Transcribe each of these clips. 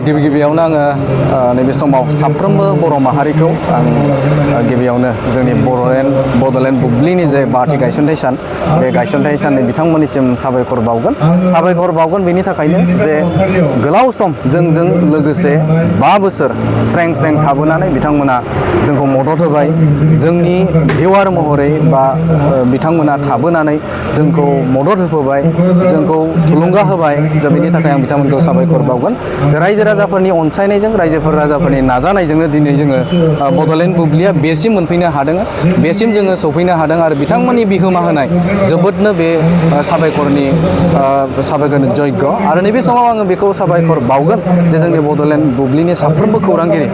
गिबि गिबियावनो आङो नैबे समाव साफ्रोमबो बर' माहारिखौ आं गिबियावनो जोंनि बड'लेण्ड बुब्लिनि जे बाथि गायसनथाइ सान बे गायसनथाइ साननि बिथांमोननिसिम साबायखर बावगोन बेनि थाखायनो जे गोलाव सम जोंजों लोगोसे 5 बोसोर स्रें थाबोनानै बिथांमोना जोंखौ मदद होबाय जोंनि भिउआर महरै बा बिथांमोना थाबोनानै जोंखौ मदद होबोबाय जोंखौ थुलुंगा होबाय दा बेनि थाखाय आं बिथांमोनखौ साबायखर बावगोन रायजो राजाफोरनि अनसायनायजों राजाफोरनि नाजानायजोंनो दिनै जोङो बड'लेण्ड बुब्लिया बेसिम मोनफैनो हादों बेसिम जोङो सफैनो हादों आरो बिथांमोननि बिहोमा होनाय जोबोदनो बे साबायखरनि जयग आरो नैबे समाव आङो बेखौ साबायखर बावगोन जे जोंनि बड'लेण्ड बुब्लिनि साफ्रोमबो खौरांगिरि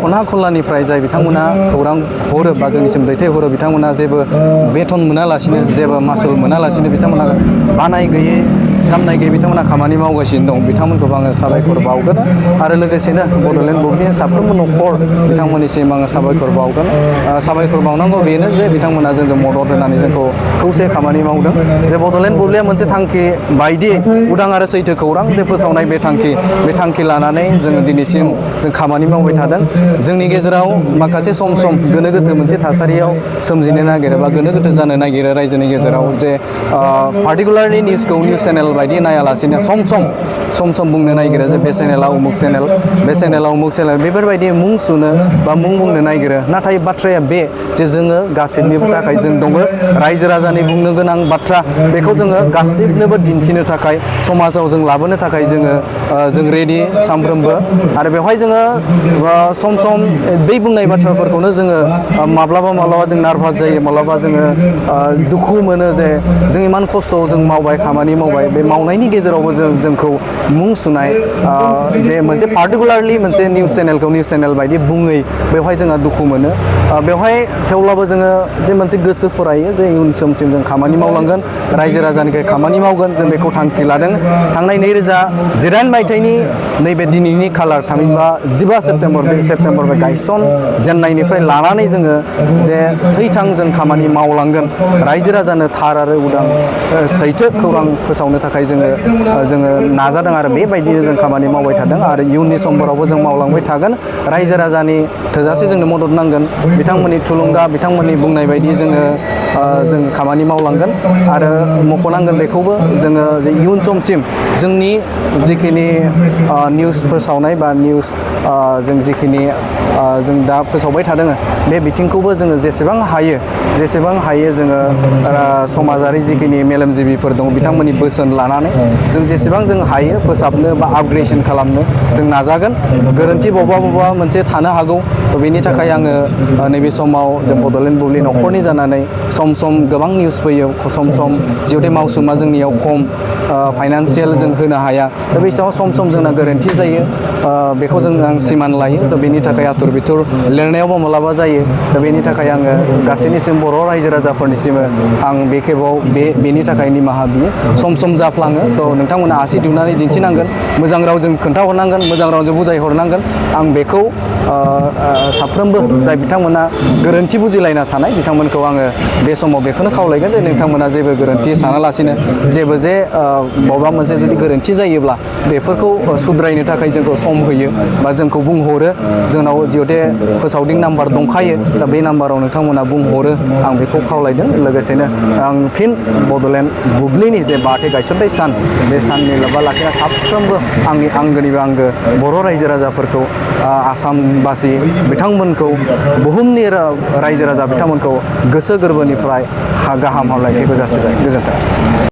खना खनलानिफ्राय जाय बिथांमोना खौरां हरो बा जोंनिसिम दैथायहरो बिथांमोना जेबो बेथन मोनालासिनो जेबो मासुल मोनालासिनो बिथांमोना बानाय गैयै खामनाय गैयै बिथांमोना खामानि मावगासिनो दं बिथांमोनखौबो आङो साबायखर बावगोन आरो लोगोसेनो बड'लेण्ड बुब्लिनि साफ्रोमबो न'खर बिथांमोननिसिम आङो साबायखर बावगोन साबायखर बावनांगौ बेनो जे बिथांमोना जोंखौ मदद होनानै जोंखौ खौसे खामानि मावदों जे बड'लेण्ड बुब्लिया मोनसे थांखि बायदि उदां आरो सैथो खौरां जे फोसावनाय बे थांखि लानानै जोङो दिनैसिम जों खामानि मावबाय थादों जोंनि गेजेराव माखासे सम गोनो गोथो मोनसे थासारियाव सोमजिनो नागिरो बा गोनो गोथो जानो नागिरो रायजोनि गेजेराव जे पार्टिकुलारलि निउसखौ निउस चेनेल बायदि नायालासिनो सम बुंनो नागिरो जे बे चेनेला उमुक चेनेल बे चेनेला उमुक चेनेल बेफोरबायदि मुं सुनो बा मुं बुंनो नागिरो नाथाय बाथ्राया बे जे जोङो गासिबनिबो थाखाय जों दङ रायजो राजानि बुंनो गोनां बाथ्रा बेखौ जोङो गासिबनोबो दिन्थिनो थाखाय समाजाव जों लाबोनो थाखाय जों रेडि सानफ्रोमबो आरो बेवहाय जोङो सम बै बुंनाय बाथ्राफोरखौनो जोङो माब्लाबा जों नार्भास जायो माब्लाबा जोङो दुखु मोनो जे जों इमान खस्थ' जों मावबाय खामानि मावबाय बे मावनायनि गेजेरावबो जोंखौ मुं सुनाय जे मोनसे पार्टिकुलारलि मोनसे निउस चेनेल बायदि बुङै बेवहाय जोंहा दुखु मोनो बेवहाय थेवब्लाबो जोङो जे मोनसे गोसो फरायो जे इयुन समसिम जों खामानि मावलांगोन रायजो राजानिफ्राय खामानि मावगोन जों बेखौ थांखि लादों थांनाय 2018 मायथाइनि नैबे दिनैनि खालार थामहिनबा 15 सेप्तेम्बर बे गायसन जेननायनिफ्राय लानानै जोङो जे थैथां जों खामानि मावलांगोन रायजो राजानो थार आरो उदां सैथो खौरां फोसावनो थाखाय जोङो नाजादों आरो बेबायदिनो जों खामानि मावबाय थादों आरो इयुननि समफोरावबो जों मावलांबाय थागोन रायजो राजानि थोजासे जोंनो मदद नांगोन बिथांमोननि थुलुंगा बिथांमोननि बुंनाय बायदि जों खामानि मावलांगोन आरो मख'नांगोन बेखौबो जोङो जे इयुन समसिम जोंनि जिखिनि निउस फोसावनाय बा निउस जों जिखिनि जों दा फोसावबाय थादों बे बिथिंखौबो जोङो जेसेबां हायो जोङो समाजारि जिखिनि मेलेमजिबिफोर दं बिथांमोननि बोसोन लानानै जों जेसेबां जों हायो फोसाबनो बा आपग्रेडेसन खालामनो जों नाजागोन गोरोन्थि बबेबा मोनसे थानो हागौ बेनि थाखाय आङो नैबे समाव जों बड'लेण्ड बुब्लि न'खरनि जानानै सम गोबां निउस फैयो सम जिहेथु मावसुमा जोंनियाव खम फाइनान्सियेल जों होनो हाया दा बे समाव सम जोंना गोरोन्थि जायो बेखौ आं सिमान लायो दा बेनि थाखाय आथुर बिथुर लिरनायावबो मालाबा जायो दा बेनि थाखाय आङो गासैनिसिम बर' रायजो राजाफोरनिसिम आं बे खेबाव बेनि थाखाय निमाहा बियो सम जाफ्लाङो थ' नोंथांमोना आसि दिहुननानै दिन्थिनांगोन मोजां रावजों खोन्थाहरनांगोन मोजां रावजों बुजायहरनांगोन आं बेखौ साफ्रोमबो जाय बिथांमोना गोरोन्थि बुजिलायना थानाय बिथांमोनखौ आङो बे समाव बेखौनो खावलायगोन जे नोंथांमोना जेबो गोरोन्थि सानालासिनो जेबो जे बबेबा मोनसे जुदि गोरोन्थि जायोब्ला बेफोरखौ सुद्रायनो थाखाय जोंखौ सम होयो बा जोंखौ बुंहरो जोंनाव जिहेथे फोसावदिं नाम्बार दंखायो दा बे नाम्बाराव नोंथांमोना बुंहरो आं बेखौ खावलायदों लोगोसेनो आं फिन बड'लेण्ड बुब्लिनि जे बाथि गायसनथाइ सान बे साननि लोब्बा लाखिना साफ्रोमबो आंनि आंगोनिबो आंगो बर' रायजो राजाफोरखौ आसामबासि बिथांमोनखौ बुहुमनि रायजो राजा बिथांमोनखौ गोसो गोरबोनिफ्राय गाहाम हामलायनायखौ जासिबाय गोजोन्थों।